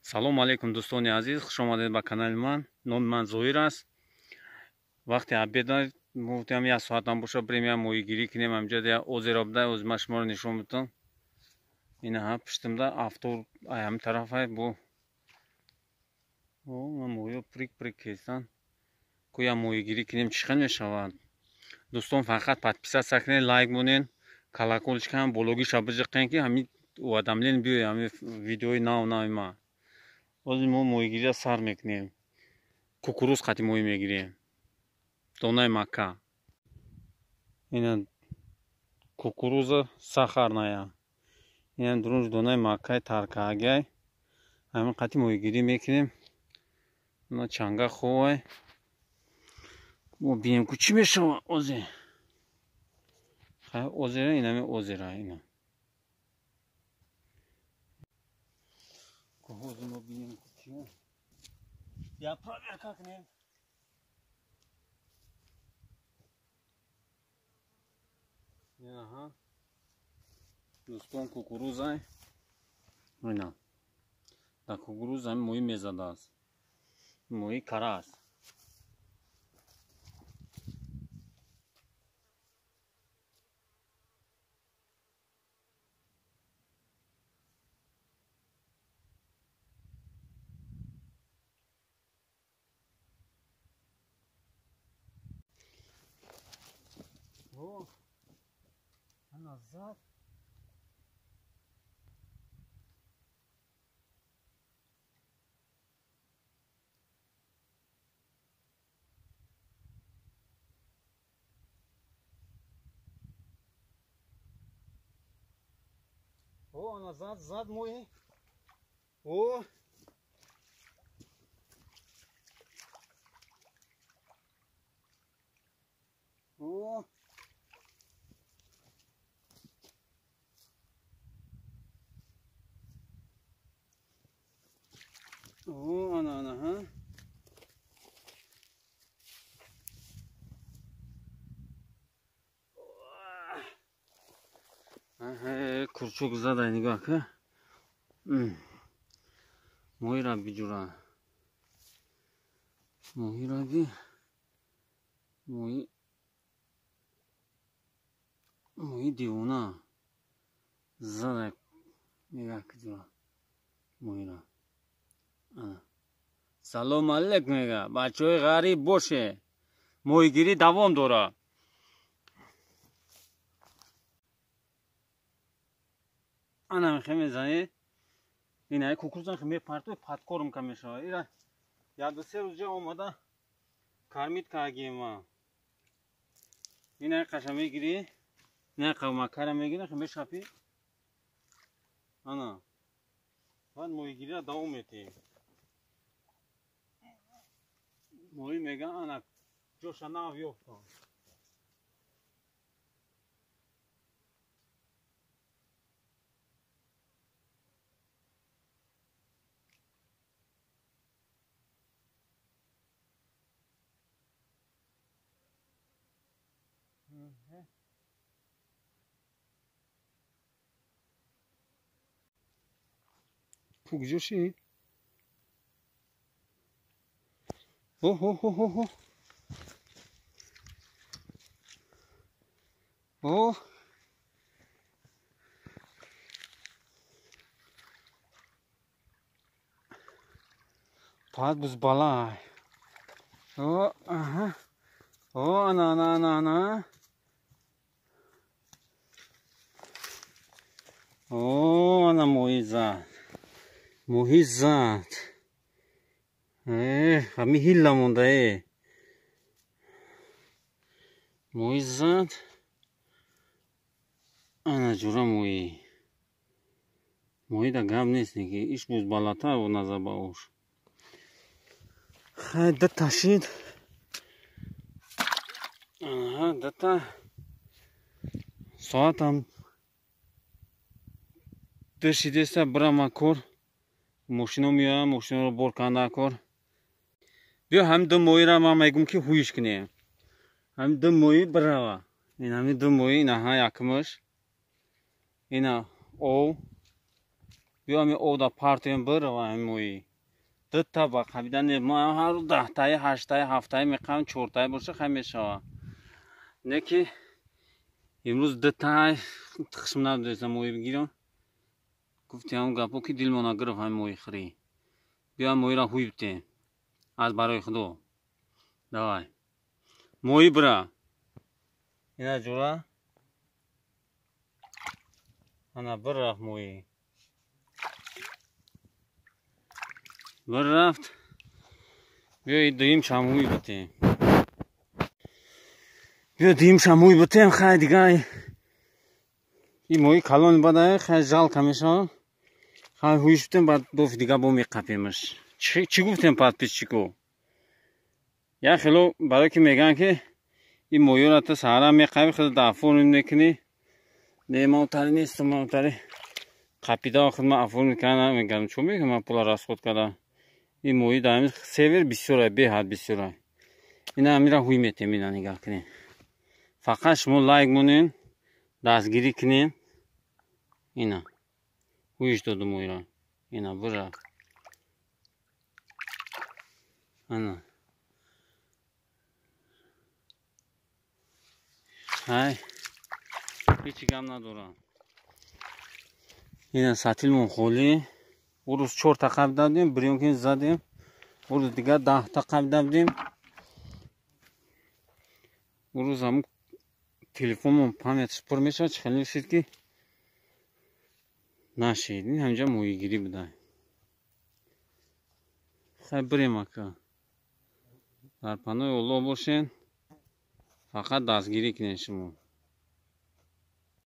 Салом алейкум, дӯстони азиз, хуш омадед ба канали ман. Номи ман Зоир аст. Вақти обеда гуфтам як соатам боша, бирем як моҳигирӣ кунем. Ҳамҷа як озеро буда, оз ман шуморо нишон медиҳам. Инаҳа пуштимда автор ай ҳамин тарафай бо моҳиё прик прик кестан. Ку як моҳигирӣ кунем, чӣ хел мешавад? Дӯстон, фақат подписаться кунед, лайк монед, колокольчик ҳам бологиша биҷиқен, ки ҳамин уведомление биёяд ҳамин видеои нав нави ман. Ҳозир мо моҳигириро сар мекунем. Кукуруз қати моҳӣ мегирем. Донаи макка. Ина кукуруза сахарная. Ина дурунж донаи маккаи таркаагай. Ҳамин қати моҳигирӣ мекунем. Ина чанга ховай. Мо бинем ку чӣ мешавад ҳозир. Хай озера, инами озера ина. Ҳозир мо бинем ку чӣ. Я проверка кунем. Аҳа. Дӯстон, кукурузай. Ина. Дар кукуруз ҳамин моҳӣ мезадааст. Моҳи кара аст. О, назад. О, назад, зад мой. О. О. О, она, она, ага. Ага, курчук задай, нигоҳ ка. Моҳира биҷура. Моҳира би. Моҳи. Моҳи девона. Задай, нигоҳ ка ҷура. Моҳира. Салом алейкум мега. Бачаҳои ғариб боше. Моҳигирӣ давом дорад. Ана мехе мезанӣ. Ина кукуруза мепартои подкормка мешавад. Ира як ду се рӯз ҷа омада кормить кардагиема. Ина қаша мегирӣ, ина макара мегирӣ, мешапӣ. Ана. Баъд моҳигириро давом медиҳӣ. Моҳӣ мегӯянд ана ҷоша нав ёфтам. Куҷоши? О, хо, хо, хо, хо. О. Пад буз балай. О, аҳа. О, ана, ана, ана, ана. О, ана моҳӣ зад. Моҳӣ зад. Ҳамин ҳилла монда, э. Моҳӣ зад. Ана ҷура моҳӣ. Моҳида гап нест, ки иш буз балатар назар ба ош. Хай, дута шид. Аҳа, дута. Соатам ду шидеста, бирама кор. Мошино меоям, мошиноро бор канда кор. Биё ҳамин ду моҳиро ман мегӯм, ки ҳуиш кунем. Ҳамин ду моҳӣ бирава. Ин ҳамин ду моҳӣ, инаҳа якмаш. Ина ов. Биё ҳами обда партоем, бирава ҳами моҳӣ. Дута ба қабида не, мо ҳар рӯз 10таи, 8таи, 7таи меқабем, 4таи боша хай мешава. Не ки имрӯз дутай хишм надоштам моҳӣ бигирам. Гуфти ҳамон гапо ки дилмона гирифт ҳами моҳихӯрӣ. Биё моҳиро ҳуй битем. Аз барои Худо. Давай. Моҳӣ бира. Ина ҷура. Ана бир рафт моҳӣ. Бир рафт. Биё дуюм шамҳуй битем. Биё дуюм шамҳуй битем, хай дига. Ин моҳи калони бадай, хай жалко мешавад. Хай ҳуйш битем, баъд дофи дига бо меқапемаш. Чӣ гуфтем подписчико? Як хело барое ки мегӯянд ки ин моҳиёро ту саҳара меқапӣ, худ даформ мекунӣ. Не, ман утари нестам, ман утари қапида худ ман оформ карда намегардам. Чо мекунам ман пула расход карда? Ин моҳӣ дар ҳамин север бисёрай, беҳад бисёрай. Ина ҳамира ҳуй метем, ина нигаҳ кунед. Фақат шумо лайк монед, дастгирӣ кунед. Ина ҳуйш додум моҳиро. Ина бира. Ана. Ҳай. Ҳеҷ гап надорам. Ина сатилмон холӣ. Ӯ рӯз 4та қабида будем, брёнкин задем. Ӯ рӯз дигар 10та қабида будем. Ӯ рӯз ҳамун телефонмон памятш пур мешавад, чӣ хеле шид ки нашид. Ин ҳамҷа моҳигирӣ буда. Хай бирем ака. Дар паноҳи Аллоҳ бошен. Фақат дастгирӣ кунед шумо.